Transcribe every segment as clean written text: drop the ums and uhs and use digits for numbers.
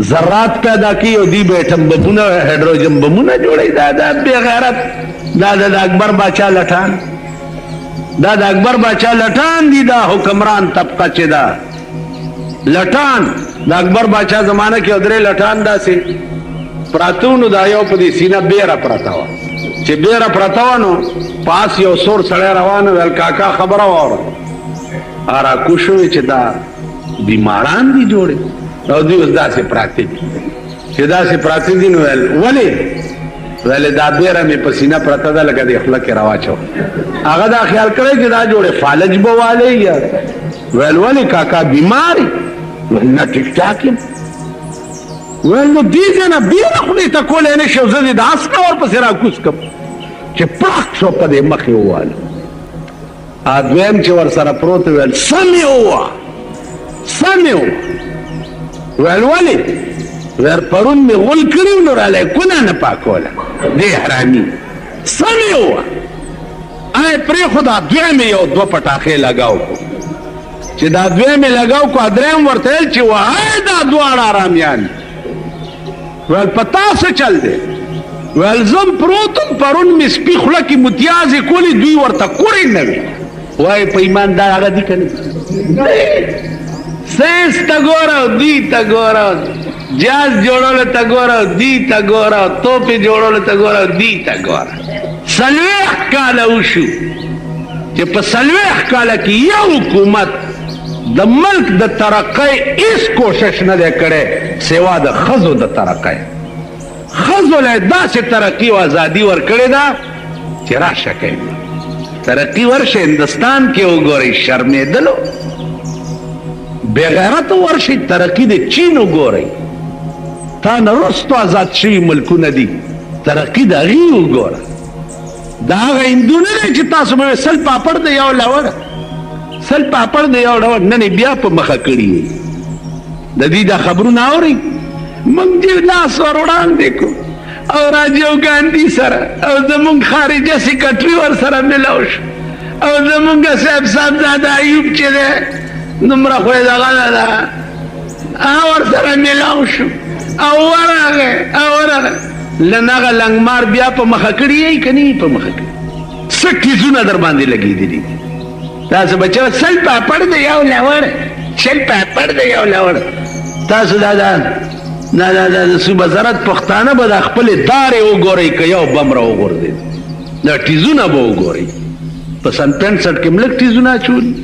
ذرات پیدا کوي او دوی به اټم بمونه، هایدروجن بمونه جوړوي. دا دا بې غیرت، دا د اکبر باچا لټان، دا د اکبر باچا لټان دي. دا حکمران طبقه چې ده لټان، د اکبر باچا زمانه کې درې لټان داسې پراته نو دا یو په دې سینه بیره پرته وه، چې بیره پرته وه نو پاس یو سور سړی روان، ویل کاکا خبره واوره. راکوز شوی چې دا بیماران دي جوړې، او دوی اوس داسې پراته دي، چې داسې پراته دي نو ویل ولې؟ ویل دا بیره مې په سینه پرته ده، لکه دې خوله کې راواچو. هغه دا خیال کړی چې دا جوړې فالج به والې یا. ویل ولې کاکا بیمار؟ ویل نه، ټیک ټاک یم. ویل نو دې ځای نه بیره خولې ته کولی نه شي، زه دې د اس نه ورپسې راکوز کړم، چې پړق شو په دې مخ یې وواله. دویم چې ورسره پروت ویل سم یې ووه، سم یې ووه. ویل ولې؟ ویل پرون مې غول کړي نو راله یې کونه نه پاکوله دې حرامي. سم یې ووه. آی پرېښوده. دویم یې یو دوه پټاخې لګاو کو، چې دا دویم یې لګاو کو، دریم ورته ویل چې وایه دا دواړه حرامیان. ویل په تا څه چل دی؟ ویل زم پروتم، پرون مې سپي خوله کې متیازې کولې، دوی ورته کورې نه وې. وایي په ایمان دا هغه دي که نه؟ ساینس ته ګوره او دوی ته ګوره، جاز جوړولو ته ګوره او دوی ته ګوره، او توپې جوړولو ته ګوره او دوی ته ګوره. 40 کاله وشو چې په 40 کاله کې یو حکومت د ملک د ترقۍ هیڅ کوشش نه دی کړی سوا د ښځو د ترقۍ. ښځو له داسې ترقي او ازادي ورکړې ده چې راشه کوي ترقي ورشه هندوستان کې وګورئ، شرمېدلو بېغیرته ورشئ ترقي د چین وګورئ، تا نه وروستو ازاد شوي ملکونه دي، ترقي د هغې وګوره. دا هغه هندو نه دی چې تاسو به 100 پاپړ دی یو لوړ، 100 پاپړ دی یو لوړ، نن یې بیا په مخه کړي. د دې دا خبرونه اورئ، موږ دې لاس ور وړاندې کړو او راجیو ګاندي سره او زمونږ خارجه سیکرټري ورسره ملاو شو، او زمونږ صاحب صاحبزاده ایوب چې دی دومره خو یې دغه نه ده، هغه ورسره ملاو شو او ورغی او ورغی. لن هغه لنګمار بیا په مخه کړي یې که نه په مخه کړي، څه ټیزونه در باندې لګېدلي دي. تاسو بچو 100 پاپړ دی یو لوړ، 100 پاپړ دی یو لوړ. تاسو دا دا دا دا دا صوبه زرد پښتانه به د خپلې دارې وګورئ که یو بم را وغورځېد، دا ټیزونه به وګورئ. په سن 65 کې ملک ټیزونه اچولي.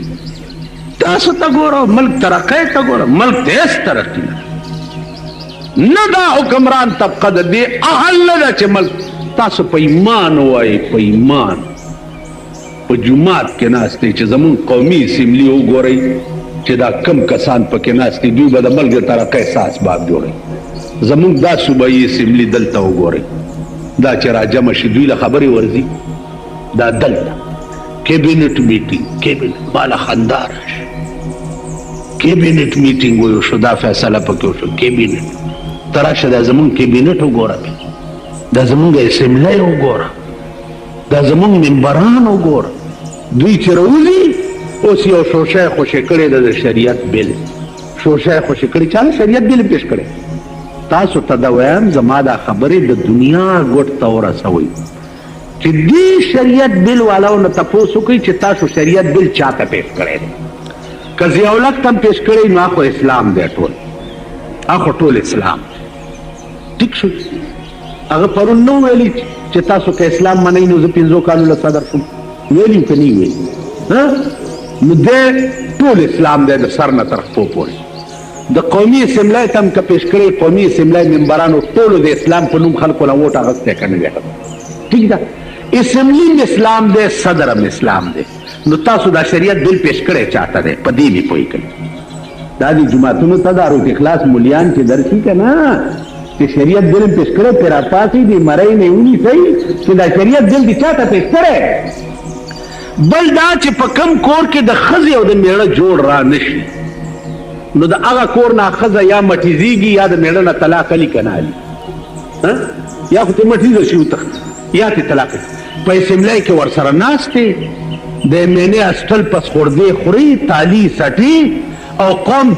تاسو ته ګوره، ملک ترقۍ ته ګوره، ملک ته هېڅ ترقي نه نه. دا حکمران طبقه د دې اهل نه ده چې ملک. تاسو په ایمان ووایئ، په ایمان په جومات کې ناست دی چې زمونږ قومي اسمبلي وګورئ چې دا کم کسان پکې ناست دي، دوی به د ملک د ترقۍ څه اسباب جوړوي. زمونږ دا صوبایي اسمبلي دلته وګورئ، دا چې راجمع شي دوی له خبرې ورځي. دا دلته کیبینټ میټینګ، کیبینټ ماله خندا راشي، کیبینټ میټینګ وشو، دا فیصله پکې وشو. کیبینټ ته راشه، دا زمونږ کیبینټ وګوره، دا زمونږ اسمبلی وګوره، دا زمونږ ممبران وګوره. دوی چې راوځي اوس یو شوشه یې خوشې کړې ده، د شریعت بل شوشه یې خوشې کړې. چا د شریعت بل پیش کړی؟ تاسو ته دا وایم، زما دا خبرې د دنیا ګوټ ته ورسوئ چې دې شریعت بل والاو نه تپوس وکړئ چې تاسو شریعت بل چا ته پیش کړی دی. که ضیاءالحق ته هم پیش کړی نو هغه اسلام دی، ټول هغه ټول اسلام دی. ټیک شو. هغه پرون نه ویلي چې تاسو که اسلام منئ نو زه 5 کالو له صدر شوم، ویلي که نه ویلي؟ نو دی ټول اسلام دی د سر نه تر خپو پورې. د قومي اسمبلۍ ته هم که پیش کړی، قومي اسمبلۍ ممبرانو ټولو د اسلام په نوم خلکو له ووټ اخیستی که نه دی اخیستی؟ ټیک ده، اسمبلي هم اسلام دی، صدر هم اسلام دی. نو تاسو دا شریعت بل پیش کړی چاته دی؟ په دې مې پوه کړئ. دا دې جوماتونو ته دا روټي خلاص مولیان چې درشي که نه چې شریعت بل هم پیش کړی، پرې راپاڅئ، دې مرۍ نه یې ونیسئ چې دا شریعت بل دې چاته پیش کړی. بل دا چې په کم کور کې د ښځې او د میړه جوړ را نه شي نو د هغه کور نه ښځه یا مټیزېږي یا د میړه نه طلاق علي که نه علي، یا خو ترې مټیزه شي وتښتي یا ترې طلاق. په اسمبلۍ کې ورسره ناست دی، د ایم این اې اسټل پس خوردې خوري، تالي سټي او قوم